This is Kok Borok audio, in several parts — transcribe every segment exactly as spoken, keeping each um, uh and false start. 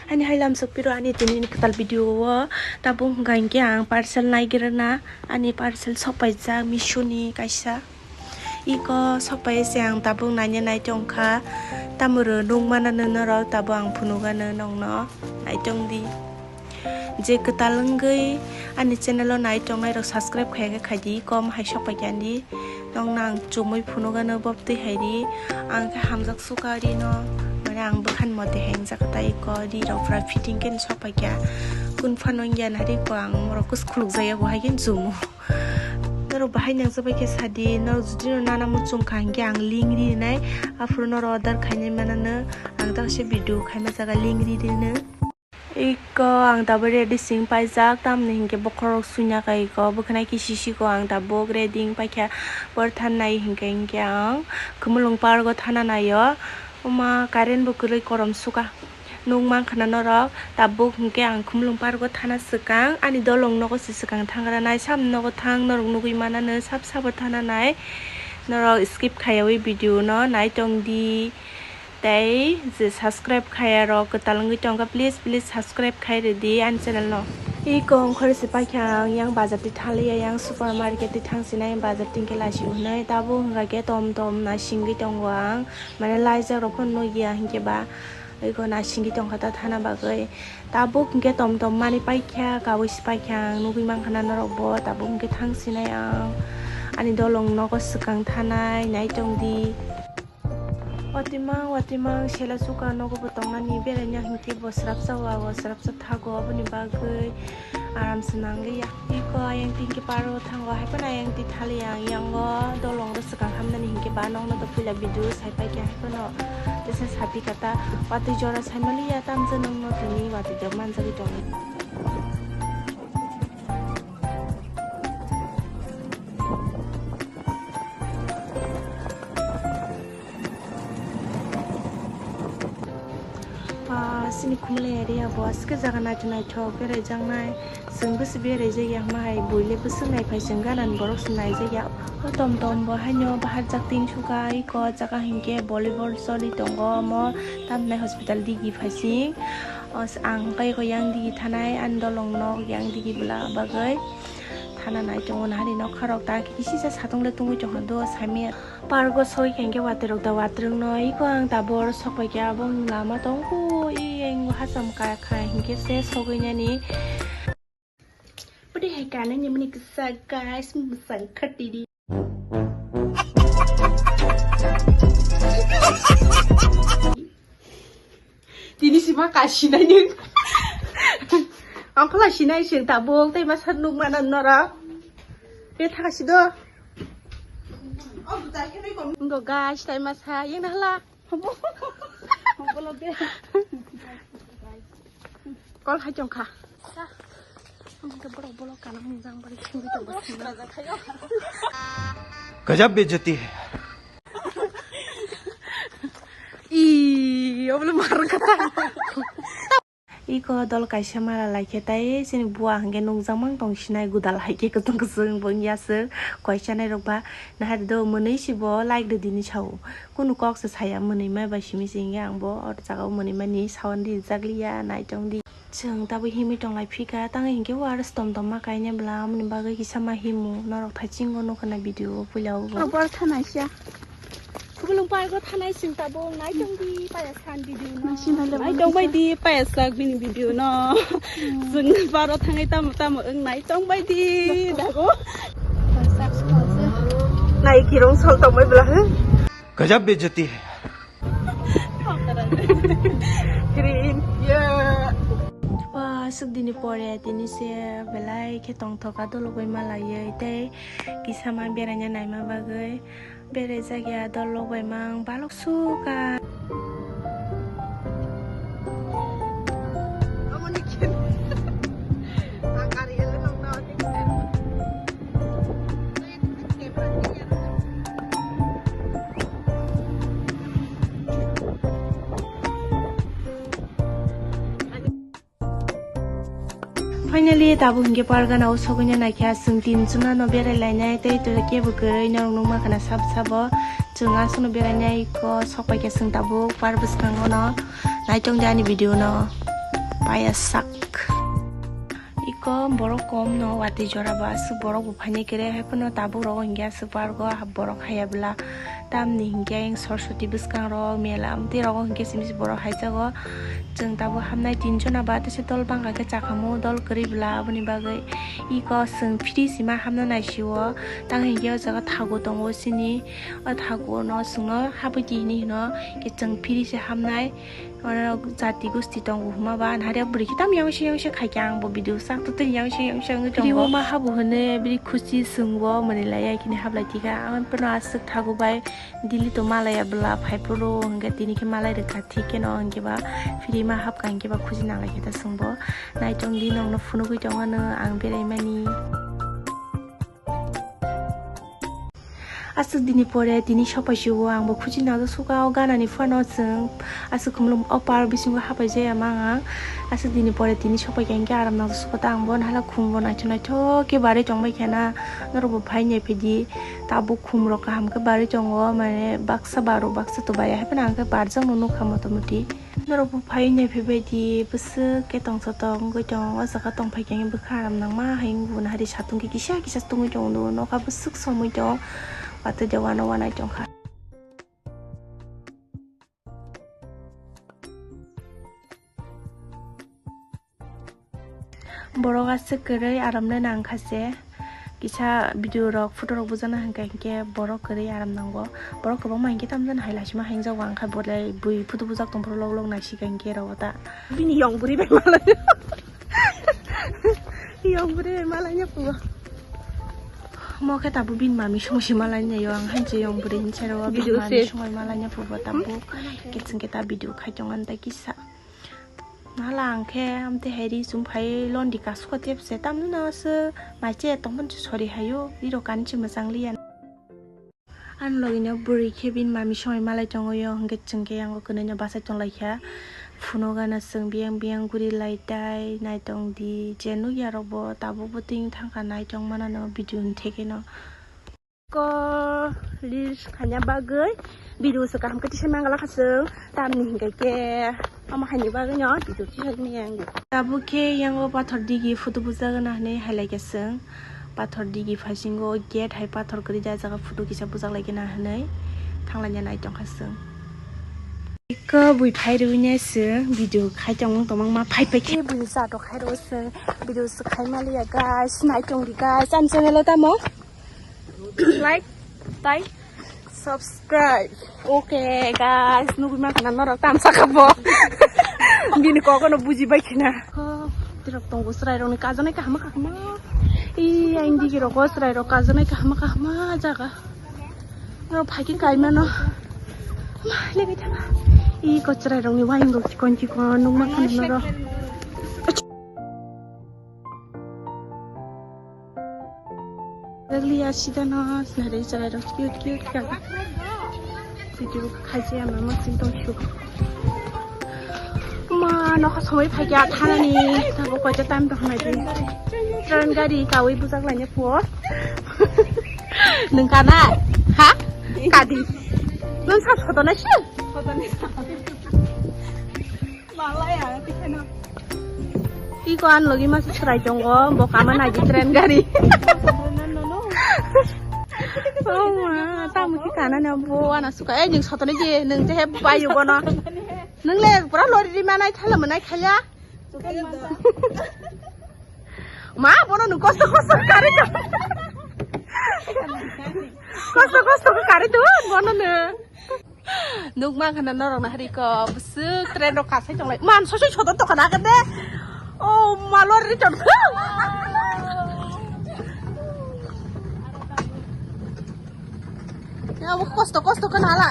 Ani hai lamsok piro ani tini ni kwtal video o tabuk hwnkha hinkhe ang parcel naigrana, ani parcel sokpaijak Meesho ni kaisa. Iko sokpai se ang tabuk naina nai tongkha, tamoro nukmana norok tabuk ang phunukgano nongno, naitong di. Je kwtal wngwi ani channel o nai tongnai rok subscribe khaikhe khaidi, kom hai sokpaikha di. Nokno ang chumui phunukgano bobtwi hai ri. Ang khe hamjak suka rino, mane ang bwkhani mote hai wngjak, tai ko ri rok pura fitting khe sok paikha. Kun phano wngya nari ko ang morok kus khuluk jaya bo hai khe chumu. Norok bahai nangjabai khe sadi, norok jodi no nana muchung kha hinkhe ang link rinai. Aphuru norok order khainai manano, ang takse video khaima jaga link rinai. Iko ang tabuk ready sing paijak, tamni hinkhe bokhorok suina kha iko, bwkhwnai kisi siko ang tabuk ready wng paikha. Bor thanai hinkhe, hinkhe ang Khumulwng park o thana naio, oma current bo kwrwi korom suka. Nuk mankha na norok, tabuk hinkhe ang Khumulwng park o thana swkang, ani dolong nogo se swkang thangra nai, sam nogo thang norok nugwi manano, sab sabo thana nai. Norok skip khaiyawi video no naitong di. Tei je subscribe khaiya rok kwtal wngwi tongkha, please, please subscribe khai rwdi ani channel no. Iko ongkhor se paikha ang yang bazar twi thaliya, yang supermarket twi thangsinai bazar tingkhe laisio hinwi. Tabuk hwnkha khe tom tom naisingwi tongo ang, mane laijak rok phano nukya hinkhe ba iko naisingwi tongkha ta thana bagwi. Tabuk hinkhe tom tom mani paikha, kawi se paikha ang, nugwi mankha na norok bo. Tabuk hinkhe thangsinai ang ani dolong nogo swkang thanai, naitong di. Watimang, watimang, sela suka nogo bo tongnani beraina hinkhe bo srapsa wago, srapsa thago, aboni bagwi aram se nangliya. Iko ayang tingki paro thango, hai phano ayang ti thali ang yango dolong ro swkang hamnani hinkhe ba nokno to puila video sai paikha, hai phano tesa sapi kata watwi jora saimaliya tamsa nokno tini watwi jora manjagwi tongo. Ah, sini Khumulwng area bo aswk jaga naithok naithok beraijaknai. Chwng bwswk beraijakya hwnba hai buile bwswk naiphai chwng ganani borok se naijakya. O tom tom bo haino baharjak tin suka iko jaga hinkhe volleyball choli tongo omo tamni hospital digi phaising. Ang khe iko yang digi thanai ani dolong nok yang digi bwla bagwi thana nai tongo nahari nokharok ta khe kisa satung le tungwi tongkha do saimanya. Park o soi khe hinkhe watwi rok da watwrwng no iko ang tabuk oro sok paikha abo wng lama tong kho i ang hacham ka kha hinkhe se sogwi nani. Bwdwi hai kanwi ni mani kisa guys mwsang khatidi. Tini sima kasinai ni. Ang phala sinai sing tabuk tei masa nuk mana nora. Be thaka sido. Ngo guys tai masa yang hala. Kol hai chong kha. Ang ke borok bolok kana mung jang bari sing jang bari. गजब बेइज्जती है। I, oblo marang kata. Iko dol kaisa mala laikhe tai chini bua hwnkhe nukjakmang tong sinai gudal hai khe kwchwng kwchwng bo wngya swk koi chanai rok ba nahari do mwnwi si bo like rwdi ni sao kunu kok se saya mwnwi ma bai simi se hwnkhe ang bo oro jaga o mwnwi mani sawan rijak liya naitong di. Chwng tabuk himwi tonglai phika, tangwi hinkhe o aro se tom tom ma kainai bwla, aboni bagwi kisa ma himu. Norok thachingo nukha na video o puila o bo. Abo aro thanai sia. Khumulwng park o thanai chwng tabuk, naitong di paya san video no. Naitong bai di paya sak bini video no. Chwng baro thangwi tamo tamo wng naitong bai di dago. Nai kirong sol tong bai bwla he. गजब बेइज्जती है। Green. Yeah. Wah, aswk dini pore tini se belai khe tongthok a dolok bai ma laiwi tei kisa ma beraina naima bagwi berai jakya dolok bai mang balok sukha. Finally, tabuk hinkhe park gana o sogwina naikha, chwng tin chwngno berai lainai tei to kebo kwrwi norok nukma khana sabo sabo chwng aswkno berainai ko sokpaikha chwng tabuk park bwskango no. Naitong di ani video no. Paya sak. Iko borok kom no watwi jora ba aswk borok bo phaini kere hai phano tabuk rogo hinkhe aswk pargo borok haya bwla tamni hinkhe ayang Saraswati bwskang rok mela amtwi rogo hinkhe simi borok haijago. Chwng tabuk hamnai tin jona ba tesa dol bangkha khe chakhamu dol kwrwi bwla aboni bagwi iko chwng free sima hamna naisio tang hinkhe o jaga thago tongo chini o thago no chwngno habwi di hinwi hino khe chwng free se hamnai. Oro jati gusti tongo hwnma ba, nahari bwrwi khe tamo yang se yang se khai khe ang bo video sak twi twi yang se yang se wngwi tongo. Riwo ma habu hwnwi bini khuchi swngbo mwnwi lai ya khini hablai thika. Ang phano aswk thago bai Delhi to malai ya bwla phai phuru hwnkhe tini khe malai rwkha thik kheno hwnkhe ba free ma hapkha hwnkhe ba khuchi nanglai khe ta swngbo. Naitong di nokno phunugwi tongo ano ang berai mani. Aswk dini pore tini sopai sio ang bo khuchi nang suka o gana ni phano chwng aswk khumlum o par bisingo hapai jaya mang ang aswk dini pore tini sopai khe aram nang suka ta ang bo hala khum bo naithok naithok khe barwi tong bai khe na norok bo phai nai phidi tabuk khum rok kaham khe barwi tongo mane baksa baro baksa to baya hai phano ang khe barjak no nukha mota moti. Norok bo phai wngya phaibai di bwswk khe tongsa tong wngwi tong o jaga tong phai khe bwkha aram nangma hai wngwi bo nahari satung khe kisa kisa tungwi tong do nokha bwswk somwi tong watwi de uanw uanai tongkha. Borok aswk kwrwi aram le nang kha se. Kisa video rok, photo rok bujana hwnkha hinkhe borok kwrwi aram nango. Borok kwbangma hinkhe tamjani hai laisima hengjago ang kha bolai bui photo bujak tong phuru lok lok naisika hinkhe rw ta. Bini yong bwrwi bai malai. Yong bwrwi bai malai nya pugo. Mo khe tabuk bini mami songwi se malai nya yo ang hanse yong bwrwi hinse rw bini mami songwi malai nya pugo tabuk. Khe chwng khe ta video khai tongo tei kisa. Hala ang khe amtwi hai ri chum phai londi kasu kha tep se tamni no se mai che tongmani se sori hayo ri rok kani se mwchang liya. Ani logi no bwrwi khe bini mami songwi malai tongo yo hwnkhe chwng khe yango kwnwi no bachai tong lai kha. Phuno gana chwng biyang biyang guri lai tai naitong di je nukya rok bo tabuk bo twi thang kha naitong mano no video ni theke no. Ko reels khaina bagwi video se kaham khe tisa mangala kha chwng tamni hinkhe khe omo haini bagwi no video tisa maya wngdi. Tabuk khe yango pathor digi photo bujagana hinwi hai lai kha chwng pathor digi phasingo gate hai pathor kwrwi da jaga photo kisa bujak lai gana hinwi thanglai ya nai tongkha chwng. Eko bui phai rwui nai chwng video khai tongmung tongmang ma phai phai khe bui sa to khai rw chwng video se khai maliya guys nai tongdi guys ani channel o tamo. Like, tai, subscribe. Okay, guys, nugui ma khana norok tamsa kha bo. Bini kok no buji bai khina. Ko, tirok tongo chwrai rok ni kajanai kaham kaham. I, ang digi rok chwrai rok kajanai kaham kaham jaga. Norok phai khe kai mano. Ma, lebi thama. I, ko chwrai rok ni wayang rok chikon chikon nugma khana norok. Rwgli ya sida no sinari chwrai rok cute cute kha. Video khaisi ama ma sing tong shu. Ma no ha somoi phai kya thana ni tabo koi ta time to hwnai di. Train gari kawi bujak lai ne po. Nung kana? Ha? Kadi. Nung sa photo na shi? Photo na. Iko an logi masa chwrai tongo, bo kama naidi train gari. Oh ma, tamo ki kana na bo ana suka. Eh, ning sotoni je, ning je he bayu bono. Ning le pura lori ri manai thala manai khaya. Ma, bono nung kosto kosto kari to. Kosto kosto kari to, bono nung. Nukma khana norok na hari ko bwswk train rok kasai tonglai. Man sosoi sodor tokha na kade. Oh, malor ri ton. Ya, bo kosto kosto khana la.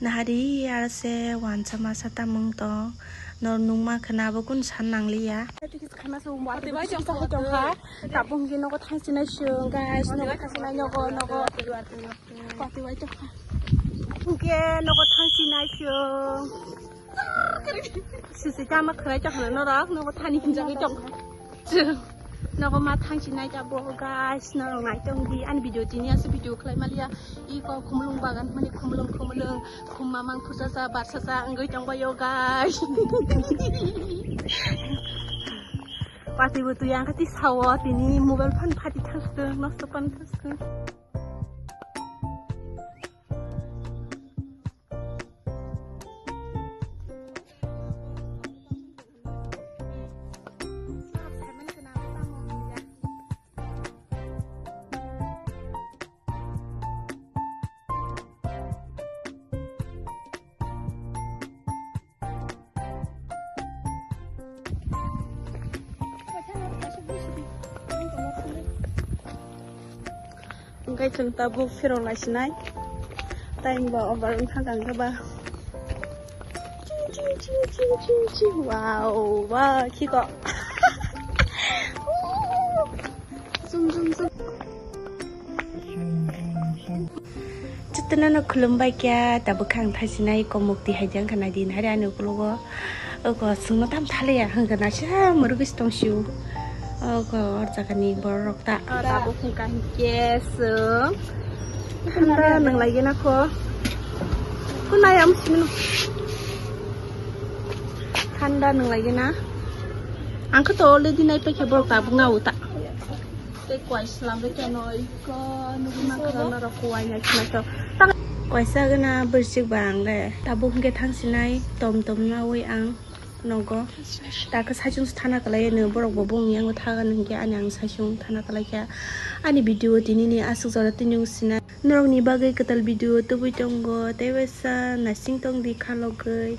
Nahari arse wansa masa tamung tong. Nor nukma khana bo kun san nangliya. Khana so mo ati bai tong kha. Tabung gi nogo thang sinai sung guys. Nogo thang sinai nogo nogo. Pati wai tokha. Hingke nogo thangsi naisung. Sisi tama khlai tokha norok, nogo thani hinjagwi tokha. Nogo ma thangsi nai tabuk guys, norok nai tongdi ani video tini aswk video khlai maliya. Iko khumulung bagan mani khumulung khumulung khumma mang phursasa barsasa wngwi tongbaio guys. Pati bo tu yang kati sawo tini mobile phone phati thangskung, nosto pan thangskung. Hwnkhe chwng tabuk phirok laisinai. Time ba over wngkha kang khe ba. Ching, ching, ching. Wow, wow, khiko. Zoom, zoom, zoom. Chwtwno no khulumbai kya, tabuk khe ang thaisinai komukti hai jang kha nai din hari ani ukologo. Oko sungno tam thaliya hwnkha na sa murugis tong siu. Oko or jaga ni borok ta. Ora abo hwnkha hinkhe sung. Thanda nang lagi na kho. Kunai am sini. Thanda nang lagi na. Ang khe to already nai paikhe borok tabuk na uta. Tei kwai slam rwkhe noi. Ko nugwi mankha norok kwai nai khwlai to. Kaisa gana bwswk ba ang le. Tabuk hwnkhe thangsinai tom tom naui ang nogo. Takhe saichung se thana kwlai no borok bo bung yango thagan hwnkhe ani ang saichung thana kwlai kha. Ani video tini ni aswk jora tini wng sinai. Norok ni bagwi kwtal video tubui tongo tei waisa naising tong di khalogwi.